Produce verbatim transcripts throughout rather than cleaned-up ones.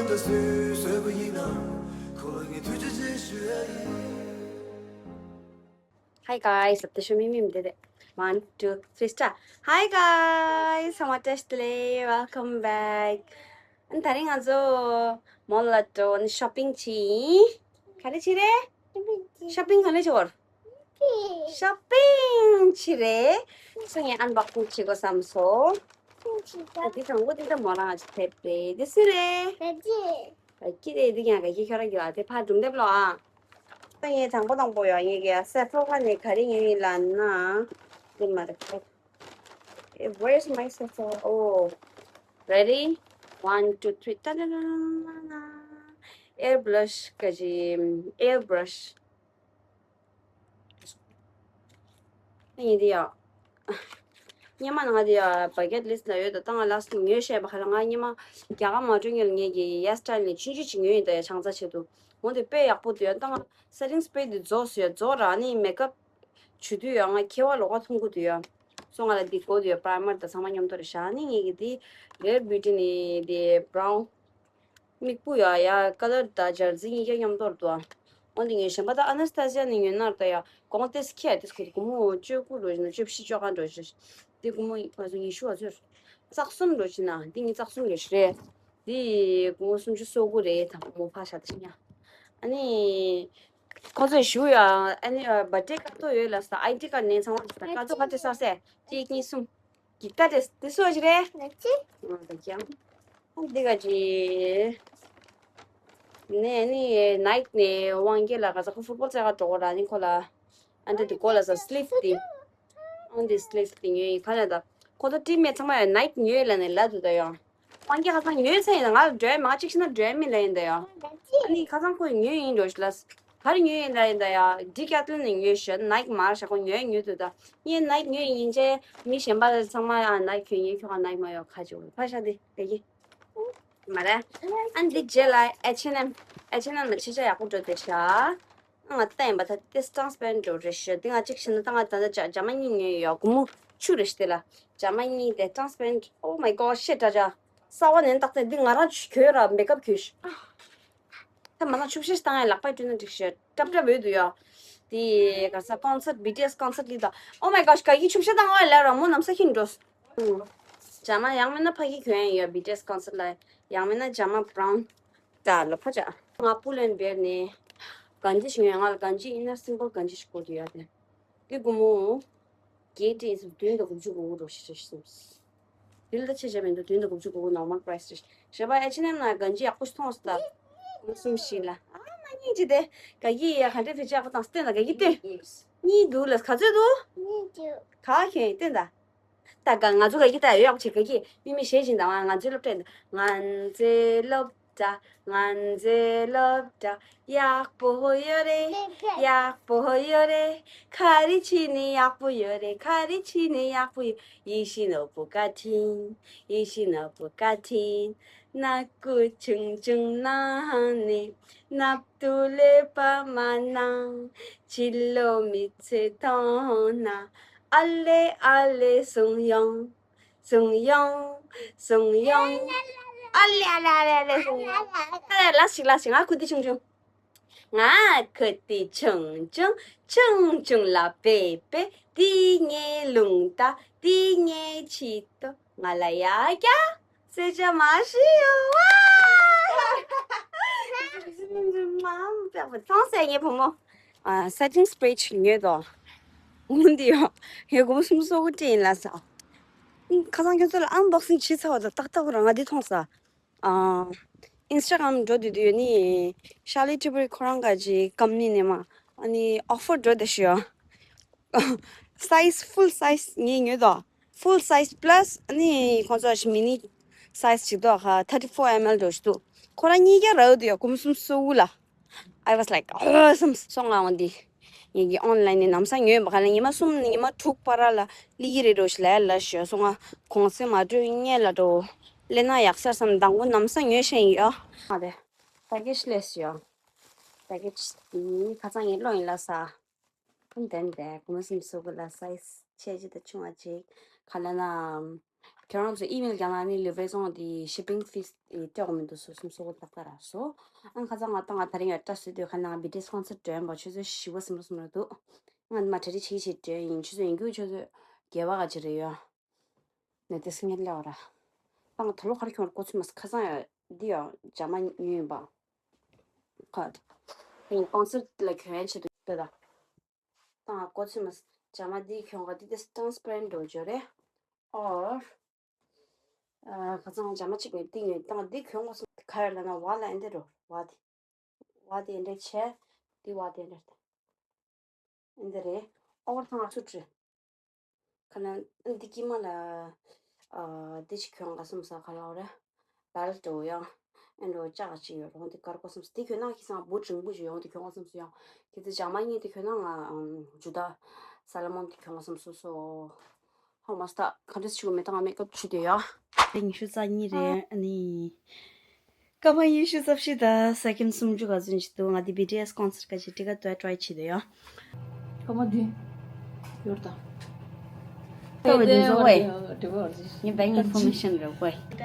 ད་སུས་བཟོས་པ་ཡིན་ནམ། ཁོ་ལ་ངས་ཐུགས་རྗེ་ཆེ་ཞུ་ཡ་ཡིན། Hi guys, ལབ་ཏུ་ཤོ་མི་མི་མི་དེ་དེ། One, two, three, start. Hi guys, ཚང་མ་བཀྲ་ཤིས་བདེ་ལེགས། Welcome back. ཨ་ནི་དེ་རིང་ང་ཚོ་མོལ་ལ་འགྲོ། ཨ་ནི་ཤོ་པིང་བྱེད་ཡིན། ག་རེ་བྱེད་རེད། ཤོ་པིང་ག་ནས་བྱེད་བར། ཤོ་པིང་བྱེད་རེད། སོ་ངས་ཨན་བོག་སིང་བྱེད་དགོས་བསམ་སོང་། ཨ་འདི་དང་པོ་འདི་ད་མོ་རང་ང་ཅིག་ཕེབས་རེད། འདི་སུ་རེད། ག་གི་རེད། འདི་ཡང་ག་གི་ཁྱོད་རང་གི་ཨ་དེ་ཕར་སྒྲུང་དེབ་ལོ་ཨ། ད་ངས་དང་པོ་དང་པོ་ཡོད། ངས་ཀྱི་སེ་ཕོ་ཧ་ནས་ག་རེ་ཉོས་ཡིན་ལབ་ན། འདི་མ་རེད། Eh, where's my Sephora? Oh, ready? One, two, three. Ta da da da da da. Air brush ག་ཅི། Air brush. ཡིན་དེ་ཡ། སྔོན་མ་ང་དེ་ཡ་bucket list ལ་ཡོད་དོ། ད་ང་last ཉོས་བཤད་པ་ཁ་ལ། ང་སྔོན་མ་རྒྱ་གར་མ་འགྲོ་སྔོན་ལ་ངས་ཀྱི་hair style ནས་ཆུང་ཆུང་ཅིག་ཉོས་ཡིན་ད་ཡ། ཆང་ས་ཆེད་དུ། འོན་ཏེ་དཔེ་ཡག་པོ་འདུག་ཡ། ད་ང་setting spray དེ་རྫོགས་སོང་ཡ། རྫོགས་ར་ནི་makeup བྱེད་དུས་ཡང་ང་ཁེ་བ་ལོག་པ་མཐོང་གི་འདུག་ཡ། སོ་ང་ལ་འདི་དགོས་འདུག་ཡ། primer དང་ཚང་མ་མཉམ་དུ་རེད་ཤག་ཨ་ནི་ངས་ཀྱི་འདི་Rare Beauty ནས་འདི་brown མིག་སྤུ་ཡ་ཡ་color དང་འབྱར་རྩི་གཉིས་ཀ་མཉམ་དུ་རེད་འདུག་ཨ། འོན་ཏེ་ངས་གཞན་པ་ད་Anastasia ནས་ཉོས་ན་རེད་ད་ཡ། གོང་ཏེས་ཁེ་ཏེས་ཁོ་སྒོར་མོ་བཅུ་དགུ་འགྲོ་བཞིན་ན། བཅུ་བཞི་བཅོ་ལྔ་འགྲོ་བཞིན། འདི་སྒོར་མོ་ང་ཚོ་ཉི་ཤུ་བ་ཚོར་རྩ་གསུམ་འགྲོ་བཞིན་ན། འདི་ངས་རྩ་གསུམ་འགྲོ་བཞིན་རེད། འདི་སྒོར་མོ་སུམ་ཅུ་སོ་དགུ་རེད། ད་སྒོར་མོ་ཕར་བཞག་ད་ཤི་ཉ། ཨ་ནི། ཁོ་ཚོས་ཞུ་ཡ། ཨ་ནི་ཨ་བར་ཌེ་ཀ་ཏོ་ཡོད་ལ་ས། ཨའི་ཌི་ཀར་ནས་ཚང་མ་ཀ་ཚོ་ཁ་ཏེ་ས་སེ། གཅིག་གཉིས་གསུམ། གི་ཀ་ཏེ་དེ་སོ་ཞིག་རེད། ང་ཅི། ང་ད་ཀྱང་། ཨ་འདི་ག་ཅི། ནས་ནི་Nike ནས་དབང་རྒྱལ་ལ་ག་ས་ཁོ་ཕུཊ་བོལ་རྩེ་ག་འགྲོ་གོ་ར་ནི་ཁོ་ལ། ཨ་འདི་དེ་གོ་ལ་ས་སི་ལིབ་དེ། ཨ་འདི་སི་ལིབ་དེ་ཉོས་ཡིན་ཁ་ལ་ད། ཁོ་ཚོ་ཊིམ་མེཊ་ཚང་མ་ཡང་Nike ཉོས་ལ་ནས་ལ་དུ་ད་ཡང་། དབང་རྒྱལ་ཁ་སང་ཉོས་ཚེ་ཡིན་ན་ང་ལ་འགྲོ་ཡ་མ། གཅིག་ཤི་ན་འགྲོ་ཡ་མི་ལ་ཡིན་ད་ཡང་། ཨ་ནི་ཁ་སང་ཁོས་ཉོས་ཡིན་འགྲོ་ཤི་ལ། ག་རེ་ཉོས་ཡིན་ད་ཡིན་ད་ཡ། Decathlon ནས་ཉོས་ཤི། Nike མར་ཤ་ཁོ་ཉོས་ཉོས་དུ་ད། ངས་Nike ཉོས་ཡིན་ཅེ་མི་གཞན་པ་ཚང་མ་ཡང་Nike ཁྱོད་ཉོས་ཁྱོད་ཁ་Nike མ་ཡོད་ཁ་ཅིག་ཕ་ཤ་དེ་དེ་གི། མ་རེད། ཨ་འདི་རྗེས་ལ་H&M། H&M ལ་ཕྱི་ཆ་ཡག་པོ་འགྲོ་དེ་ཤ། ང་ལྟ་ཡིན་པ་ད་དེ་transparent འགྲོ་རེད་ཤི། དེ་ང་གཅིག་ཤི་ན་ད་ང་ད་ད་ཇ་ཇ་མ་གཉིས་ཉོས་ཡོད། སྒོར་མོ་བཅུ་རེད་ཤི། དེ་ལ་ཇ་མ་གཉིས་དེ་transparent. Oh my god shit ད་ཇ། གསར་བ་ནན་བཏགས་ཏེ་འདི་ང་རང་གྱོད་ར་མེག་ཨབ་གྱོད་ཤི། ད་མ་ན་ཆུ་བཤལ་བཏང་ཡ་ལག་པ་བཀྲུས་ན་འགྲིག་ཤི། ཏྲབ་ཏྲབ་ཡོད་དུ་ཡ། དེ་ག་ས་concert BTS concert ལི་ད། Oh my gosh ག་གི་ཆུ་བཤལ་བཏང་བ་ལ་ར་མོ་ནམ་ས་ཁྱིན་འགྲོ། ཇ་མ་ཡང་མིན་ན་ཕ་གི་གྱོན་ཡ་ཡོད་BTS concert ལ། ཡང་མིན་ན་ཇ་མ་brown ད་ལོ་ཕ་ཇ། ང་Pull and Bear ནས་གན་ཇི་ཞིག་ཡོད། ང་ལ་གན་ཇི་inner symbol གན་ཇི་ཞིག་དགོས་དུ་ཡ་དེ། དེ་སྒོར་མོ། བརྒྱད་ཏེ་བདུན་དང་དགུ་བཅུ་གོ་དགུ་རོ་ཞིག་རེད་ཤི་སོང་། དེ་ལ་ད་ཆེ་ཆེ་མི་འདུག་བདུན་དང་དགུ་བཅུ་གོ་དགུ་normal price རེད། ཞེས་པ་ཨེ་ཆི་ནམ་ན་གན་ཇི་ཡག་པོ་ཞིག་མཐོང་སོང་ད། ངོ་སུམ་ཞིག་ལ། ཨ་མ་གཉིས་ཅི་དེ། ག་གི་ཡ་ག་འདྲ་ཕི་ཅག་པོ་དང་སྟེང་ལ་ག་གི་སྟེ། གཉིས་འདུག་ལ་ག་ཚོད་འདུག་ག་ཁྱོད་སྟེང་ད། ད་ག་ང་ཚོ་ག་གི་ད་ཡོད་ཡག་ཆེ་ག་གི་མི་མི་ཞེ་བཞིན་ད་ང་ང་ཚོའི་སློབ་གྲྭ་ཡིན་ད། ང་ཚོའི་སློབ་གྲྭ། ང་ཚོའི་སློབ་གྲྭ་ཡག་པོ་ཡོད་རེད། ཡག་པོ་ཡོད་རེད། ག་རེ་བྱས་ནས་ཡག་པོ་ཡོད་རེད། ག་རེ་བྱས་ནས་ཡག་པོ་ཡོད། 一心都不敢听，一心都不敢听། ནག་ཁུ་ཆུང་ཆུང་ནང་ནས་ནབ་ཏུ་ལས་པ་མ་ནང་། ཕྱི་ལོགས་མི་ཚེ་མཐོང་ན་ཨ་ལེ་ཨ་ལེ་སོང་ཡོང་། སོང་ཡོང་། སོང་ཡོང་། ཨ་ལེ་ཨ་ལེ་ཨ་ལེ་ཨ་ལེ་སོང་ཡོང་། ཨ་ལེ་ལ་ཞིག་ལ་ཞིག་ང་ཁུ་དེ་ཆུང་ཆུང་། ང་ཁུ་དེ་ཆུང་ཆུང་། ཆུང་ཆུང་ལ་པེ་པེ། དེ་ངའི་རླུང་རྟ། དེ་ངའི་ཆེ་ཏོ། ང་ལ་ཡ་རྒྱ། སེ་ཅ་མ་ཤི་ཡོ་ཝ། ཐང་སེ་ངའི་བུ་མོ། ཨ་setting spray ཅིག་ཉོས་དོ། འོན་ཏེ་ཡོ། ངས་སྒོར་མོ་སུམ་ཅུ་སོ་དགུ་སྤྲད་ཡིན་ལ་ས། ཁ་སང་ཁྱོད་ཚོ་ལ་unboxing བྱས་ཚར་བ་དང་ཏག་ཏག་རང་ང་འདི་མཐོང་ས། ཨ། Instagram འགྲོ་དུས་དུས་ནི་Charlie Tilbury ཁོ་རང་ག་ཅིག་company ནས་མ་ཨ་ནི་offer འགྲོ་དེ་ཤི་ཡོ། Size full size ངས་ཉོས་དོ། Full size plus ཨ་ནི་ཁོང་ཚོ་ཞིག་mini size ཞིག་དོ་ཁ་thirty four ml འགྲོ་ཞིག་འདུག་ཁོ་རང་གཉིས་ཀ་རག་དུས་ཡོ་སྒོར་མོ་སུམ་ཅུ་སོ་དགུ་ལ། I was like, oh, སོང་ང་འོང་འདི། ངེད་ཀྱི་online ནས་ལམ་སང་ཉོས་པ་ག་ལ་ཉི་མ་གསུམ་ནས་ཉི་མ་དྲུག་བར་ལ་སླེབས་ཀྱི་རེད་འགྲོ་ཞིག་ལ་ལ་ཞོ་སོང་ང་གོང་ཚད་མ་འགྲོ་སྔས་ལ་འགྲོ། སླེབས་ན་ཡག་ཤར་བསམ་དང་པོ་ལམ་སང་ཉོས་ཤེས་ཡོད། ཨ་རེ། package སླེབས་ཡོད། package འདི་ཁ་སང་ངས་ཀློག་ཡིན་ལ་ས། ཁོང་དན་པས་སྒོར་མོ་སུམ་ཅུ་སོ་དགུ་ལ་size ཆེ་ཆེ་དང་ཆུང་བ་ཅིག་ག་ལ་ན། ཁྱོད་རང་ཚོ་ཨི་མེལ་རྒྱག་ན་ནི་livraison དེ་shipping fees དེ་སྤྲད་དགོས་མི་འདུག་སོ་སོ་སོ་ལག་བསྟར་ར་སོ། ཨང་ཁ་ཚང་ང་ཏང་ང་ད་རིང་ཡ་བཀྲ་སུ་དུས་ཁ་ནང་བི་ཏི་ཨེས་concert འགྲོ་ཡིན་པ་ཁྱོད་ཚོ་ཞི་བ་སིམ་ར་སིམ་ར་འདུག་ང་མ་གྲ་རི་ཆི་ཆི་འགྲོ་ཡིན་ཁྱོད་ཚོ་ཡིན་རྒྱུ་ཁྱོད་ཚོ་དགེ་བ་ག་ཅི་རེད་ཡོད། ནས་དེ་སི་ངེར་ལེ་བ་ར། ཏང་ང་ད་ལོ་ག་རེ་ཁྱོད་ར་གོ་ཚུལ་མ་ཁ་ཚང་ཡ་འདི་ཡ་ཇ་མ་ཉོས་ཡིན་པ། ཁ། ཨིན་concert ལ་ཁྱོད་ཡན་ཆེད་དུ་ཡོད་ད། ཏང་ང་གོ་ཚུལ་མ་ཇ་མ་འདི་ཁྱོད་ག་འདི་དེ་transparent འགྲོ་འཇོ་རེད། or ཨ་ཁ་ཚང་ཇ་མ་གཅིག་པའི་ཏིང་ཡོད་ཏང་འདི་གྱོན་དགོས་སམ་ག་རེ་ལབ་ན་བ་ལ་ཨེ་འདྲ་རོ་བ་དེ། བ་དེ་ཨེ་འདྲ་བྱས། འདི་བ་དེ་ཨེ་འདྲ་རེད། ཨེ་འདྲ་རེད། ཨོ་ཐང་ཚུ་བྲི། ཁ་ན་འདི་ཀི་མ་ལ་ཨ་འདི་ཅིག་གྱོན་དགོས་སམ་ས་ག་ལ་འོ་རེད། བལ་ཏོ་ཡང་ཨེ་འགྲོ་ལྕགས་ཅིག་ཡོད་རོང་དེ་དཀར་པོ་སམ་ས་དེ་གྱོན་ན་ཁི་སང་བུ་འབྲིང་པོ་ཞིག་ཡོང་དེ་གྱོན་དགོས་སམ་ས་ཡང་ཁི་ཚེ་ཇ་མ་གཉིས་དེ་གྱོན་ན་ང་ཇུ་ད་ས་ལ་མོན་དེ་གྱོན་དགོས་སམ་སོ་སོ། ཧོ་མ་སྟ་ག་འདྲས་ཆུ་མེ་ཏང་མེ་ཀབ་ཆུ་དེ་ཡ། དེ་ཉི་ཤུ་རྩ་གཉིས་རེད་ཨ་ནི། སྐར་མ་ཉི་ཤུ་རྩ་བཞི་དང་ས་ཁེམ་སུམ་ཅུ་ག་ཚོད་ཅིག་འདུག་ང་དེ་བི་ཏི་ཨེས་concert ག་ཅིག་ཊི་ཀེ་ཊི་ཏོ་ཊ་རའི་བྱེད་དེ་ཡ། སྐར་མ་བདུན། ཡོར་དང་། ཏོ་བི་དེ་ཚོ་ཝེ། ངའི་bank information རེད་ཝེ། ད་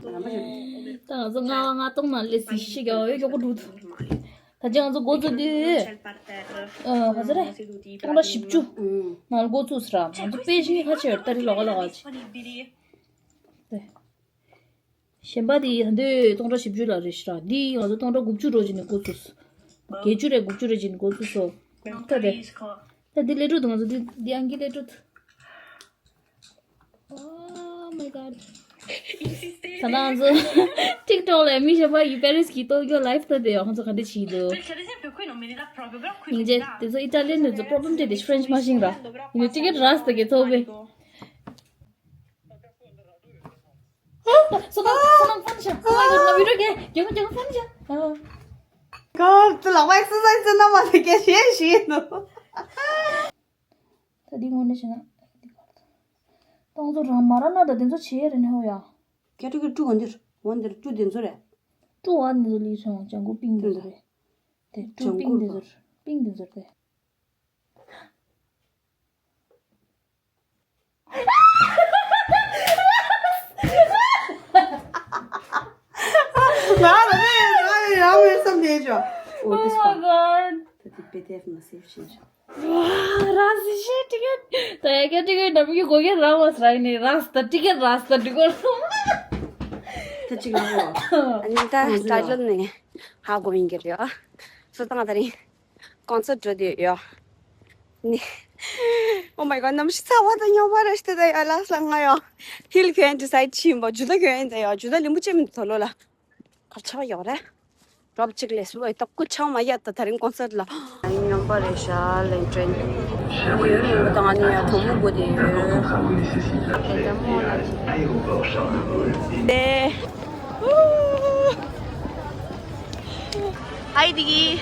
ང་ཚོ་ང་ང་གཏོང་ན་ལས་སི་ཤི་ག་ཡོད་ཀྱོག་པོ་འགྲོ་འདུག་ད་ཅི་ང་ཚོ་འགོ་བཙུགས་དུས། ཨ་ག་ཚོད་རེད། སྟོང་ཕྲག་བཞི་བཅུ། ནང་ལ་འགོ་བཙུགས་ཟེར་ར། ང་ཚོ་དཔེ་ཞིག་ཁ་ཆེ་བར་ཏ་རི་ལོག་ག་ལོག་ག་ཅིག་གཞན་པ་དེ་ད་འདོད་སྟོང་ཕྲག་བཞི་བཅུ་ལ་རེད་ཤི་ར། འདི་ང་ཚོ་སྟོང་ཕྲག་དགུ་བཅུ་རོ་ཅིག་ནས་འགོ་བཙུགས། བརྒྱད་ཅུ་རེད་དགུ་བཅུ་རེ་ཅིག་ནས་འགོ་བཙུགས་སོ། ད་རེད། ད་འདི་ལས་གྲུབ་འདུག་ང་ཚོ་འདི་འདི་ཨང་ཀི་ལས་གྲུབ་འདུག Oh my god. ད་ང་ཚོ་ཊིག་ཊོག་ལ་མི་གཞན་པ་ཡི་པེ་རིས་ཀྱི་ཏོ་ཀྱོ་ལའིབ་ལྟ་དེ་ཡང་ང་ཚོ་ག་འདྲ་བྱེད་འདུག་སྙིང་རྗེ། དེ་ཚོ་ཨི་ཊ་ལི་ཡན་ནས་ཚོ་པོ་རོབ་ལེམ་དེ་དེ་ཕྲེན་ཆི་མ་ཤེས་ར། ཡིན་ནའི་ཊི་ཀེ་ཊི་རག་སྟེ་གེ་ཚོགས་པས། སོ་ནམ་སོ་ནམ་ཕོན་ཤ། ཨོ་མའི་གོཌ། ང་བི་ཌིའོ་གེ་རྒྱག་གོ་རྒྱག་གོ་ཕོན་ཤ། ཨོ། གར་དུ་ལག་པ་ཨེག་སར་སའིཛ་ཟེར་ན་མ་ཟེར་གེ་ཤེས་ཤེས་ནོ། ད་འདི་དངོས་གནས་བྱས་ན། སྟོང་ཚོ་རང་མ་ར་ན་ད་དེ་ཚོ་བྱེད་ཡ་རེད་ནི་ཧོ་ཡ། ཀེ་ཊི་གོ་རི་ཊུ་འོ་འདིར་འོ་འདིར་ཊུ་དེ་ཚོ་རེད། ཊུ་འོ་འདི་ཚོ་ལི་སོང་ལྗང་ཁུ་པིང་དེ་ཚོ་རེད། དེ་ཊུ་ལྗང་པིང་ཁུ་དེ་ཚོ་རེད། པིང་དེ་ཚོ་རེད། ང་ལ་ནི་ང་ཡང་མེད་བསམ་བསྡད་བྱུང་། Oh my god. ད་དེ་པི་ཌི་ཨེཕ་ནང་སེབ་བྱས་བྱུང་། ཝ། རགས་སི་ཤེས་ཊི་ཀེ་ཊི། ད་ཡ་ཀེ་ཊི་ཀེ་ཊི་ནམ་གྱི་གོ་གེ་རག་མ་སི་རག་ནི་རགས་ད་ཊི་ཀེ་ཊི་རགས་ད་ཊི་ཀེ་ཊི་སོང་། ད་ཅིག་ལ་ཨ་ནི་ད་ད་ལོ་ནས་ཧ་གོ་ཡིན་གྱི་རེད། སོ་ད་ང་ད་རིང་ཀོན་སར་ཊི་འགྲོ་དུས་ཡོད། ནི། Oh my god. གནམ་གཤིས་ཚ་བ་དང་སྨྱོ་བ་ར་ཤི་ད་ཡ་ལ་སླ་ང་ཡོད། ཧིལ་གྱོན་ཌི་སའིཌ་བྱིན་པ་ཇུ་ད་གྱོན་ཡིན་ད་ཡོད། ཇུ་ད་ལིམ་བུ་ཅན་མི་འདུག་ལོ་ལ། གར་ཆག་ཡོད་རེད། ཌོབ་གཅིག་ལས་སུ་ལོ་ཡི་ཏོག་ཀུ་ཆག་མ་ཡ་ད་ད་རིང་ཀོན་སར་ཊི་ལ། ཨ་ནི་སྨྱོན་པ་རེད་ཤག་ལེན་ཊྲེན། ཡོད་ཡོད་དང་ཨ་ནི་ཡ་གྲོགས་མོ་དགོས་དེ་ཡོད། དེ་ད་མོ་ལ་ཅི། དེ། Hi Digi.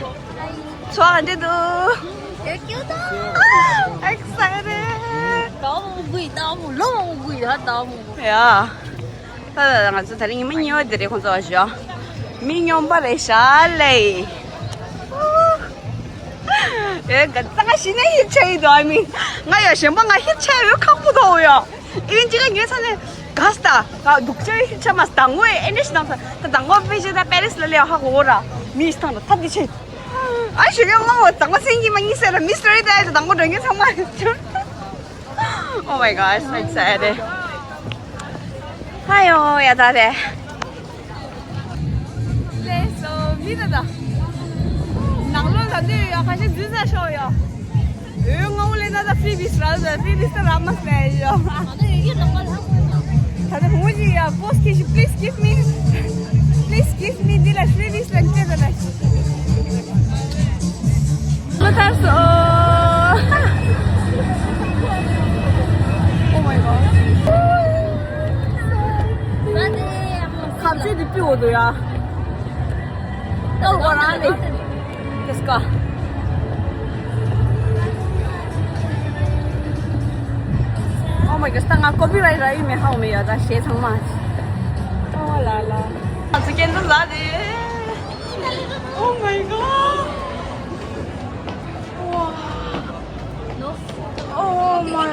ཚོགས་འདི་འདུག་ཡོད་ཀྱོ་ད། Excited. ད་མོ་གུ་ཡི་ད་མོ་ལོ་མོ་གུ་ཡི་ཧ་ད་མོ། ཡ། ད་ད་ང་ཚོ་ད་རིང་ཉི་མ་གཉིས་པ་འདི་རེད་ཁོང་ཚོ་བ་ཞོ། མི་སྨྱོན་པ་རེད་ཤག་ལེ། ཨེ་ག་ཙང་ཤི་ན་ཧིར་ཆ་ཡི་དོ་ཨ་མི། ང་ཡ་གཞན་པ་ང་ཧིར་ཆ་ཡོད་ཁག་པོ་དོ་ཡ། ཨིན་ཅི་ག་ཉོས་ཚ་ནས་ག་སྟ་ག་སྡུག་ཅག་ཧིར་ཆ་མ་སྟ་ངོས་ཨེ་འདྲ་ཞིག་དང་ས་ད་དང་པོ་པེ་ཞེ་ད་པེ་རིས་ལ་ལས་ཧ་གོ་ར་མི་ཞིག་དང་ད་ཐ་དི་ཆེ། ཨ་ཞུ་གི་ང་བ་དང་པོ་སེང་གི་མ་གཉིས་ཟེར་ར་མི་སི་ཊོ་རི་ད་ཨེ་ད་དང་པོ་འགྲོ་ཉོས་ཚང་མ། Oh my god, so excited. ཧ་ཡོ་ཡ་ད་རེད། ལས་སོ་མི་ད་ད། ནང་ལོ་ད་འདི་ཡོད་ཁ་ཤས་འཛུལ་ས་ཤོག་ཡོད། འོས་ངའུ་ལས་ན་ད་ཧྥི་ལིས་ར་ད་ཧྥི་ལིས་ད་ར་མ་སྤེ་ཡོད། ད་ད་ཡོད་ཀྱི་ནང་ལ་ཧ་གོ་ཡོད། ད་ད་ཧུང་ཅི་ཡ་པོ་སི་ཀེ་ཤི་please give me, please give me འདི་ལ་ཧྥི་ལིས་ལ་འདི་ད་ལ། མ་ཐར་སོ། Oh my god. ཁ་ཆེ་དེ་པི་འོ་དོ་ཡ། ཏོ་གོ་རང་ནི། Let's go. Oh my god. ད་ང་ཀོ་པི་རའིཊ་ར་ཡི་མེ་ཧའོ་མེ་ཡ་ད་ཤེ་ཚང་མ། Oh la la. ང་ཚོ་ཀེན་ཌལ་ལ་དེ། Oh my god. Wow. Oh my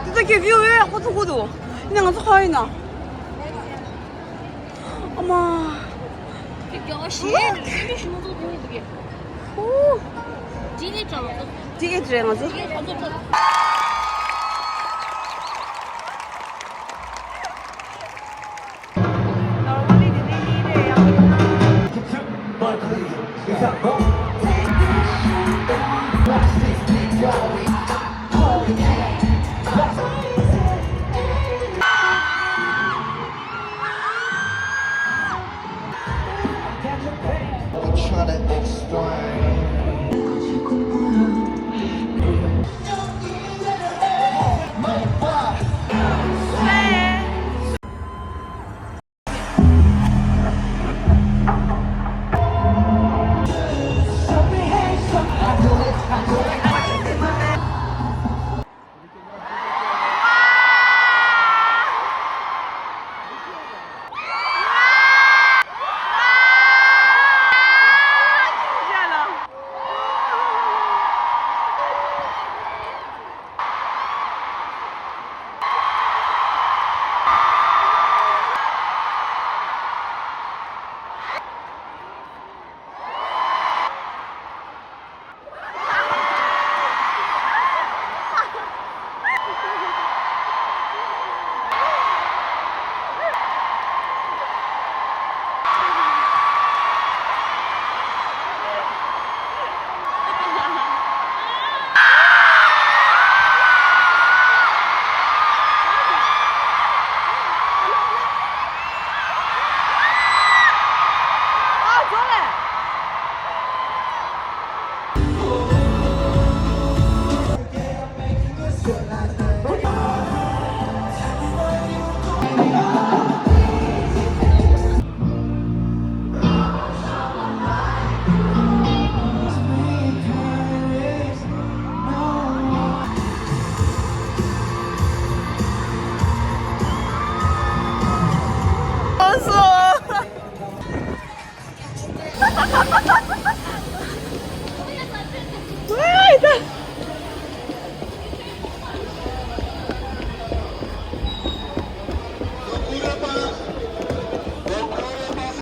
god. ད་གི་བིའུ་ཡོད་ཁོ་ཚོ་ཁོ་ཚོ། ནི་ང་ཚོ་ཁ་ཡིན་ན། ཨ་མ། དེ་རྒྱ་གར་ཞིག་ཡིན་ནི་ཞིག་མ་གཏོགས་དེ་ཡིན་དེ་གི། ཨོ། ཇི་ལི་ཀྲང་ཚོ། ཇི་ལི་ཀྲང་ཚོ། ཇི་ལི་ཀྲང་ཚོ།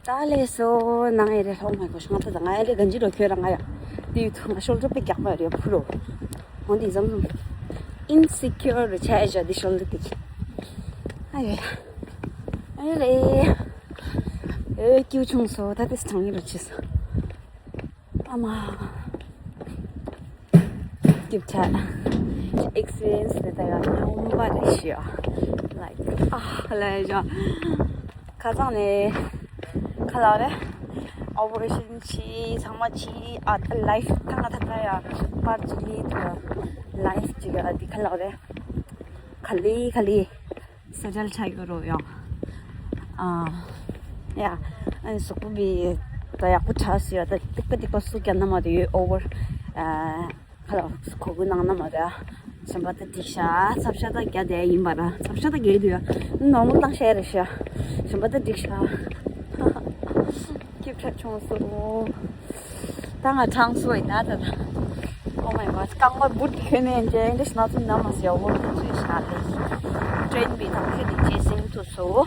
ད་ལས་སོ་ནང་ཨེ་རེ་ལྷོང་མ་གོ་ཤང་ད་ང་ཨེ་རེ་གན་ཇི་རོ་ཁྱོད་རང་ང་ཡ་དེ་ཡུ་ཐུང་ཤོལ་ཏྲ་པེ་རྒྱག་པ་རེ་ཕུ་རོ། འོན་ཏེ་ཟམ་ཟམ་ཨིན་སི་ཁྱུར་རེ་ཆ་ཨེ་ཞོ་དེ་ཤོལ་ཏྲ་པེ་ཨ་ཡོ་ཡ། ཨེ་རེ། ཨེ་ཀྱུ་ཆུང་སོ་ད་དེ་སྟང་ཡི་རུ་ཆི་སོ། ཨ་མ། སྐྱིད་ཆ། ཨེག་སི་པི་རི་ཡན་སི་དེ་ད་ཡང་ཉག་འུ་པ་རེ་ཞིག་ཡ། ལའིཀ་ཨ་ལ་ཡ། ཁ་སང་ནས་ཁ་ལག་རེ་ཨོ་པ་རེ་ཤན་བྱས་ཚང་མ་བྱས། ཨ་ད་ལའིཕ་ཐང་ང་ཐང་ང་ཡ་པར་ཅི་ལི་ད་ལའིཕ་ཅིག་ཡ་དེ་ཁ་ལག་རེ་ག་ལེ་ག་ལེ། ས་ཆ་ཆ་ཡོད་རོ་ཡང་། ཨ་ཡ། ཨ་ནི་གཟུགས་པོ་བི་ད་ཡག་པོ་ཆགས་སུ་ཡོད། ད་ཏིག་པ་ཏིག་པ་སུ་ཀྱང་ན་མ་དུ་ཡོད་ཨོ་བར། ཨ་ཁ་ལག་གོ་གུ་ནང་ན་མ་དུ་ཡ། ཞིམ་པ་ད་འགྲིག་ཤག་ཚབ་ཤ་ད་རྒྱ་དེ་ཡིན་པ་ར་ཚབ་ཤ་ད་རྒྱ་དུ་ཡ། ནོར་མལ་བཏང་ཤ་རེད་ཤག་ཞིམ་པ་ད་འགྲིག་ཤག་སྐྱིད་ཆ་ཆུང་སོ། ད་ང་གྲངས་སུ་ཡིན་ན་ད། Oh my god རྐང་པ་བུད་ཁྱོད་ནས་འཇལ་འདི་ཤི་ན་ཚུ་ན་མ་སི་ཡ་བོ་ཁྱོད་ཚོའི་ཤ་ལེ། ཀྲེན་བི་དང་ཁྱོད་དེ་ཇེ་སིང་དུ་སོ།